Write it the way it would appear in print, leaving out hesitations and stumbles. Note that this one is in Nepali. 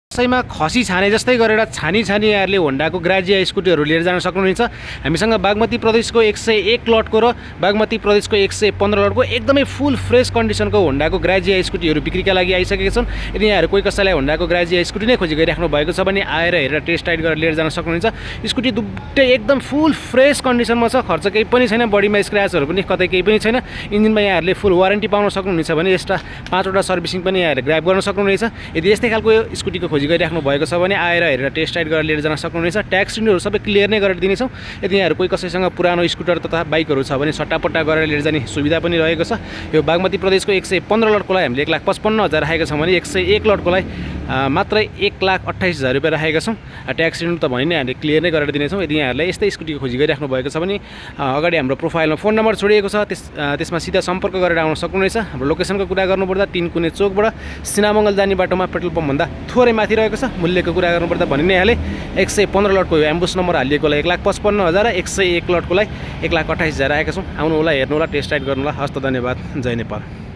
कसैमा खसी छाने जस्तै गरेर छानी यहाँहरूले होन्डाको ग्राजिया स्कुटीहरू लिएर जान सक्नुहुनेछ। हामीसँग बागमती प्रदेशको 101 लटको र बागमती प्रदेशको 115 लटको एकदमै फुल फ्रेस कन्डिसनको होन्डाको ग्राजिया स्कुटीहरू बिक्रीका लागि आइसकेका छन्। यदि यहाँहरू कोही कसैलाई होन्डाको ग्राजिया स्कुटी नै खोजी गरिराख्नु भएको छ भने आएर हेरेर टेस्ट राइड गरेर लिएर जान सक्नुहुनेछ। स्कुटी दुईटै एकदम फुल फ्रेस कन्डिसनमा छ, खर्च केही पनि छैन, बडीमा स्क्रैचहरू पनि कतै केही पनि छैन। इन्जिनमा यहाँहरूले फुल वारेन्टी पाउन सक्नुहुनेछ भने यस्ता 5वटा सर्भिसिङ पनि यहाँहरूले ग्राब गर्न सक्नुहुनेछ। यदि यस्तै खालको स्कुटीको खोजी गरिराख्नु भएको छ भने आएर हेरेर टेस्ट राइड गरेर लिएर जान सक्नुहुनेछ। ट्याक्स रिन्युहरू सबै क्लियर नै गरेर दिनेछौँ। यदि यहाँहरू कोही कसैसँग पुरानो स्कुटर तथा बाइकहरू छ भने सट्टापट्टा गरेर लिएर जाने सुविधा पनि रहेको छ। यो बागमती प्रदेशको 115 लटको लागि हामीले 1,55,000 राखेका छौँ भने 101 लटको लागि मात्रै 1,28,000 रुपियाँ राखेका छौँ। ट्याक्स रिन्यु त भने नै हामीले क्लियर नै गरेर दिनेछौँ। यदि यहाँहरूलाई यस्तै स्कुटीको खोजी गरिराख्नु भएको छ भने अगाडि हाम्रो प्रोफाइलमा फोन नम्बर छोडिएको छ, त्यसमा सिधा सम्पर्क गरेर आउन सक्नुहुनेछ। हाम्रो लोकेसनको कुरा गर्नुपर्दा 3 कुने चोकबाट सिनामङ्गल जाने बाटोमा पेट्रोल पम्पभन्दा थोरै माथि रहेको छ। मूल्यको कुरा गर्नुपर्दा भनि नै हालेँ, 115 लटको यो एम्बुस नम्बर हालिएकोलाई 1,55,000 र 101 लटको लागि 1,28,000 राखेका छौँ। आउनु होला, हेर्नु होला, टेस्ट राइड गर्नु होला। हस्त धन्यवाद। जय नेपाल।